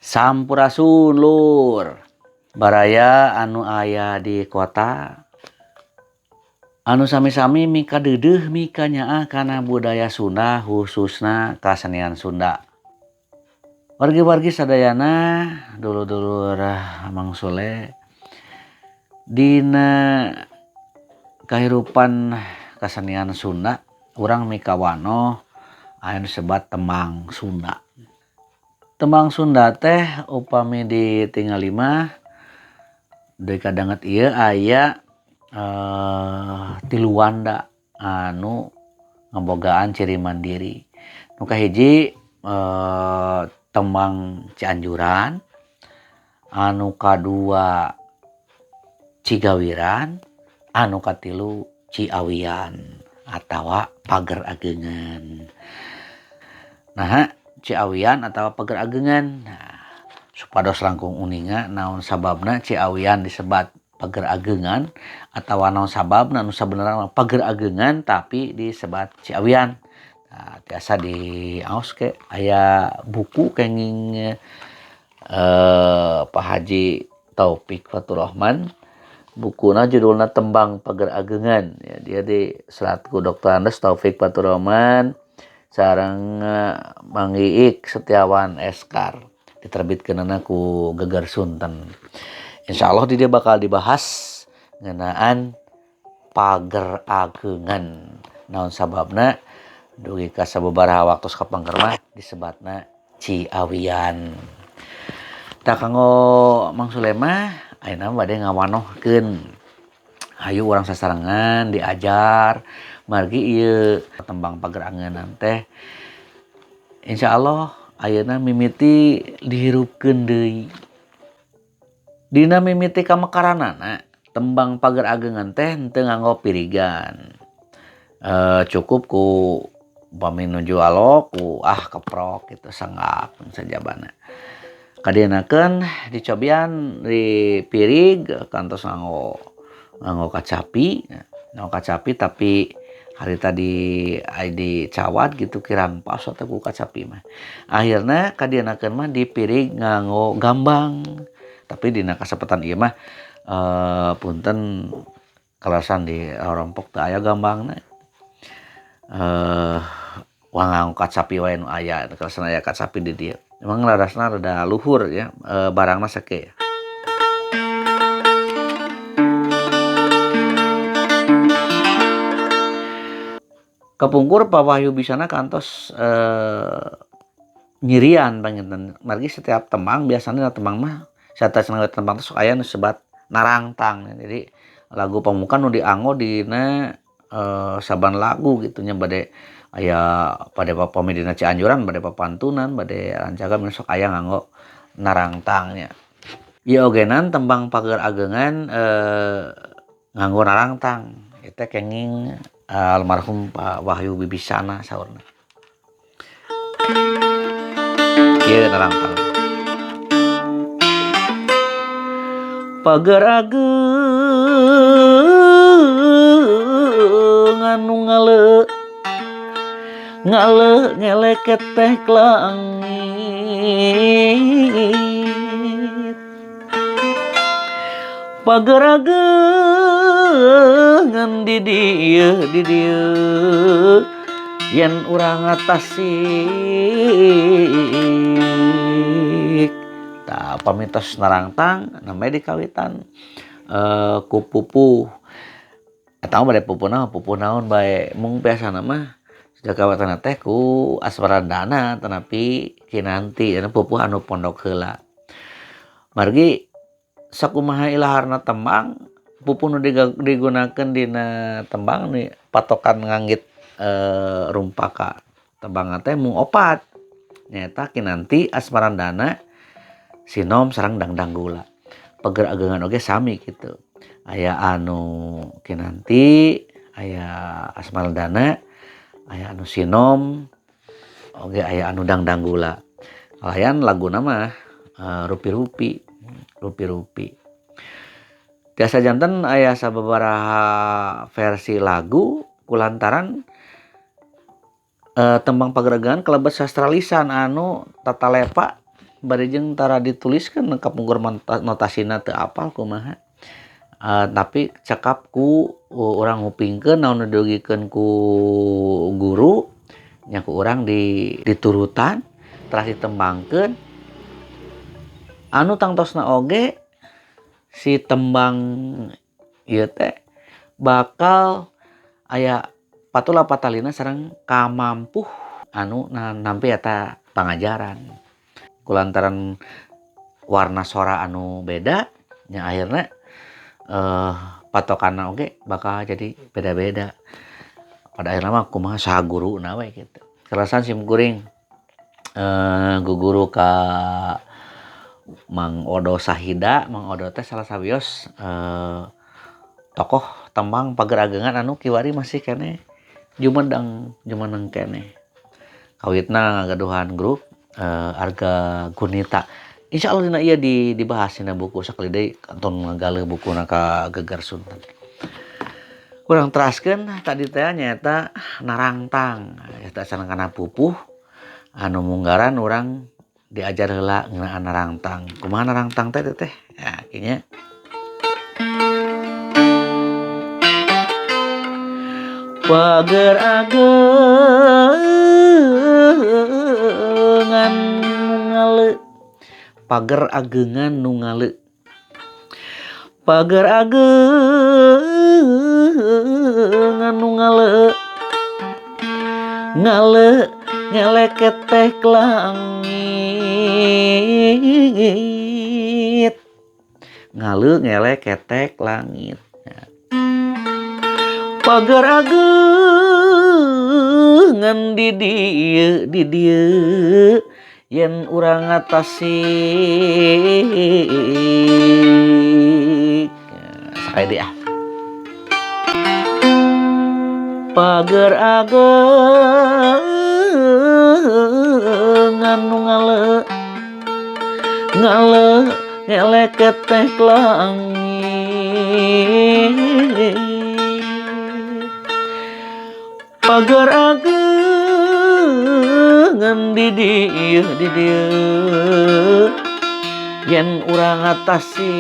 Sampurasun lur. Baraya anu aya di kota anu sami-sami mikadeudeuh mikanyaah kana budaya Sunda khususna kasenian Sunda. Wargi-wargi sadayana dulur-dulur Mang Sule dina kahirupan kasenian Sunda urang mikawanoh aya nu disebat tembang Sunda. Tembang Sunda teh upami ditingali mah deui kadanget ieu aya tilu wanda anu ngabogaan ciri mandiri. Nu kahiji tembang Cianjuran, anu kadua Cigawiran, anu katilu Ciawian atawa Pager Ageungan. Nah, Ciawian atawa Pager Ageungan. Nah, supados langkung uninga naon sababna Ciawian disebat Pager Ageungan atawa naon sababna anu sabenerna Pager Ageungan tapi disebat Ciawian. Nah, tiasa diaos ke aya buku kenging Pak Haji Taufik Faturrahman, bukuna judulna Tembang Pager Ageungan ya, dia di selatku Dr. Andes Taufik Faturrahman sareng Mang Iik Setiawan Eskar, diterbitkeunana ku Geger Sunten. Insyaallah di dia bakal dibahas ngeunaan Pager Ageungan naon sababna dugi ka sababaraha waktu kapangker mah disebatna Ciawian. Tah kanggo Mang Sule mah ayeuna bade ngawanohkeun, hayu urang sasarengan diajar margi ieu tembang Pager Ageungan teh insyaallah ayeuna mimiti dihirupkeun deui. Dina mimiti kamekaranana tembang Pager Ageungan teh henteu nganggo pirigan. Cukup ku upami nuju alok ku keprok gitu sanggap sajabana. Kadienakeun dicobian di pirig kantos nganggo kacapi, nganggo kacapi tapi hari tadi ai dicawat gitu kirang pas atau ku kacapi mah. Akhirna kadienakeun mah dipirig nganggo gambang. Tapi dina kasempatan ieu mah punten kalasan di rompok teu aya gambangna. Wah nganggo kacapi wae nu aya, kalasan aya kacapi di dieu. Emang larasna rada luhur ya, barangna seke. Kapungkur Pak Wahyu Bisana kantos nyirian panginten. Margi setiap tembang biasanya tembang mah satas tembang teh sok aya nu sebat narangtang. Jadi lagu pamuka nu dianggo dina saban lagu gitu nya, bade aya pada pami dina Cianjuran bade papantunan bade rancagan sok aya nganggo narangtangnya. Ieu ogenan tembang Pager Ageungan nganggo narangtang. Eta kenging almarhum Pak Wahyu Wibisana saurna. Ieu narangtang. Pager Ageungan nu ngale ngale ngeleket teh langit. Pager Ageungan di dieu yen urang Tasik. Tah pamitos narangtang namanya dikawitan ku pupuh. Eta mah bade pupuh naon, pupuh naon bae mung biasana mah kawitan teh ku asmarandana tetapi kinanti anu pupuh anu pondok heula. Margi sakumaha ilaharna tembang pupuh nu digunakeun dina tembang ni patokan nganggit rumpaka tembang teh mung opat. Nyaeta kinanti asmarandana sinom sareng dangdanggula. Pager Ageungan oge sami kitu. Aya anu kinanti, aya asmarandana, aya anu sinom, oge aya anu dangdanggula. Kalayan laguna mah rupi-rupi, rupi-rupi. Tiasa janten aya sababaraha versi lagu kulantaran tembang Pager Ageungan kalebet sastra lisan anu tatalepa Bari jeung tara dituliskeun kapungkur notasina teu apal kumaha. Tapi cekap ku urang ngupingkeun naon nu didugikeun ku guru nya ku urang diturutan teras ditembangkeun anu tangtosna oge si tembang ieu teh bakal aya patula patalina sareng kamampuh anu nampi eta pangajaran kulantaran warna sora anu beda nya akhirna patokanna oge bakal jadi beda-beda. Pada akhirna mah kumaha saha guruna we kitu. Kalasan sim kuring guguru ka Mang Odo Sahida. Mang Odo teh salah sawios tokoh tembang pagerageungan anu kiwari masih keneh jumeneng keneh. Kawitna ngagaduhan grup Arga Gunita. Insya Allah dina ieu dibahas dina buku sakali deui kanton ngagaleuh bukuna ka Geger Sunten. Kurang teraskeun tadi teh nyaeta narangtang eta sareng kana pupuh anu munggaran urang diajar heula ngeunaan narangtang. Kumaha narangtang teh teh? Ya kieu. Pager ageungan ngale, pager ageungan nu ngale, pager ageungan nu ngale, ngale ngeleket teh langit, ngale ngeleket langit. Pager ageungan di dieu yen urang ngatasi sakali deui ah. Pager ageungan nu ngale ngale ngeleket teh langit, pager ageungan di dieu yen urang ngatasi.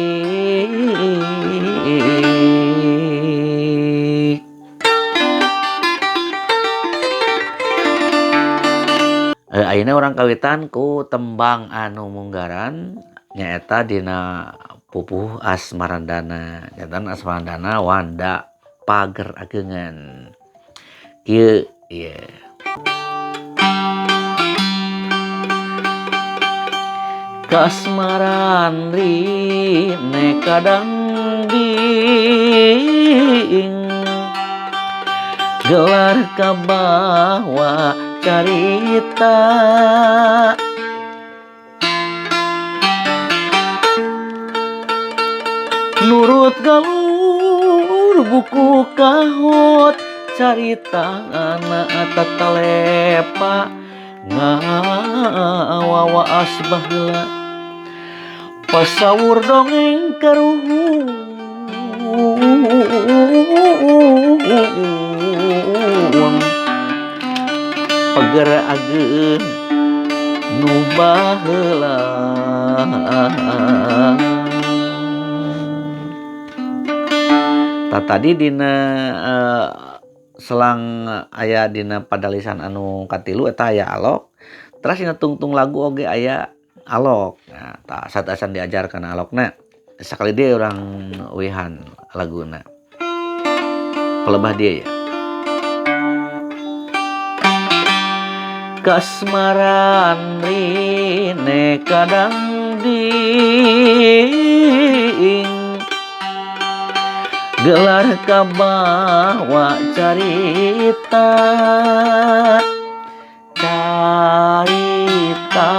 Ayeuna urang kawitan ku tembang anu munggaran nyaeta dina pupuh Asmarandana. Janten Asmarandana wanda pager ageungan. Kieu ieu. Kasmaran rine kadang ding gelar kabawa carita nurut galur buku kahot carita anak tatalepa ngawawa asbaheula pasawur dongeng karuhun pager ageung nu baheula. Tadi dina selang aya dina padalisan anu katilu eta aya alok, terus dina tungtung lagu oge aya alok. Nah, tah satasan diajar kana alokna sakali deui urang uihan laguna. Pelebah dia ya. Kasmaran rine kadang ding gelar kabawa carita carita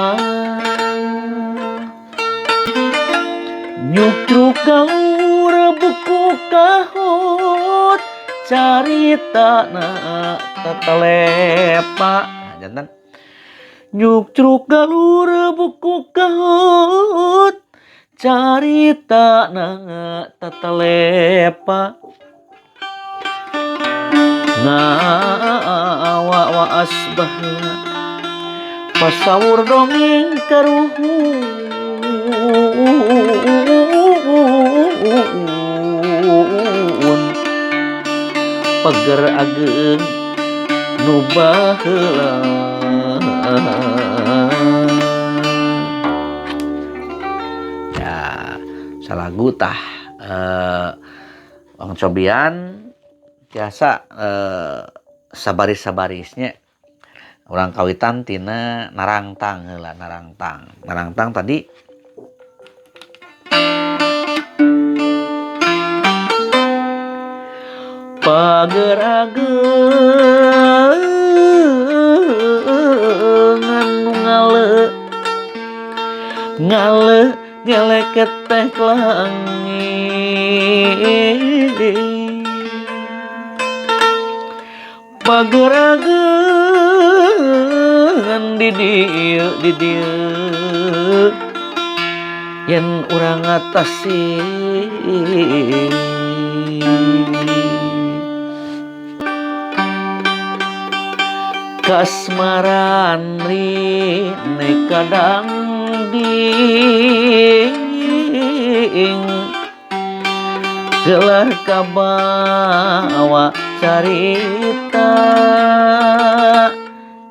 nyutruk gaur buku kahot carita na tatalepa. Nah, jantan nyutruk galur buku kahot carita na tatalepa ngawa wa asbahna pasawur dongeng karuhun Pager ageung nu baheula. Ya, salagu tah pangcobian tiasa sabaris-sabarisnya urang kawitan tina narangtang heula, narangtang. Narangtang tadi pager ageung anu ngale ngale ngeleket teh langit pager ageung di dieu di dieu yen urang ngatasi kasmaran rine kadang ding gelar kabawa carita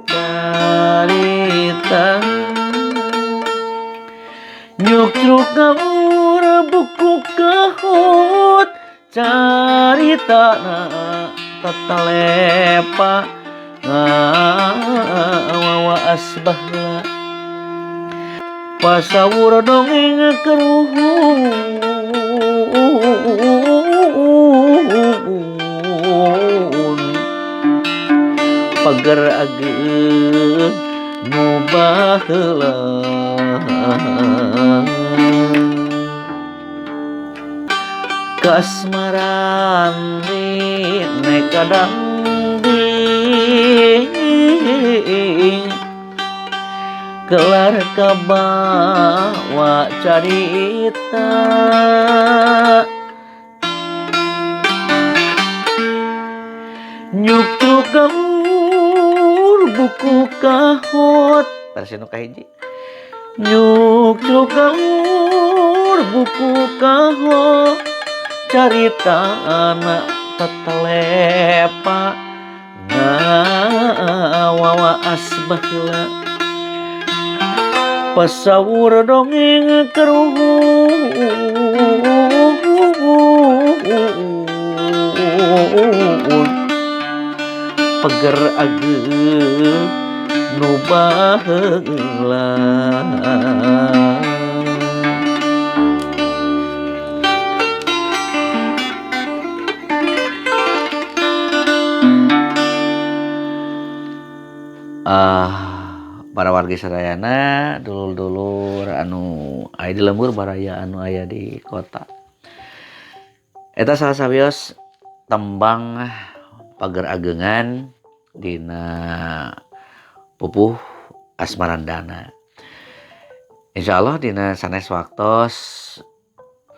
carita nyukruk ngawur buku kahut carita na tatalepa ngawawa asbahla pasawur dongeng keruhun pager ageung nu baheula. Kasmaran rine kadang ding kelar kabawa carita nyuktruk gaur buku kahot versi nu kahiji nyuktruk gaur buku kahot carita anak tetelepa ngawawa asbahla pasawur dongeng keruhun peger ageung nu baheula. Para wargi sadayana, dulur-dulur anu aya di lembur baraya anu aya di kota. Eta salah sawios tembang pager ageungan dina pupuh Asmarandana. Insyaallah dina sanes waktos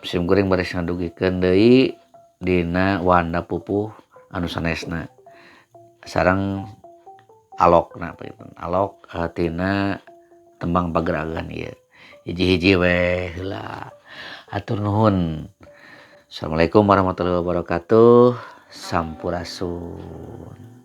sim kuring baris ngadugikeun deui dina wanda pupuh anu sanesna. Sareng alokna alok tina tembang pager ageungan ieu. Hiji-hiji we heula. Hatur nuhun. Assalamualaikum warahmatullahi wabarakatuh. Sampurasun.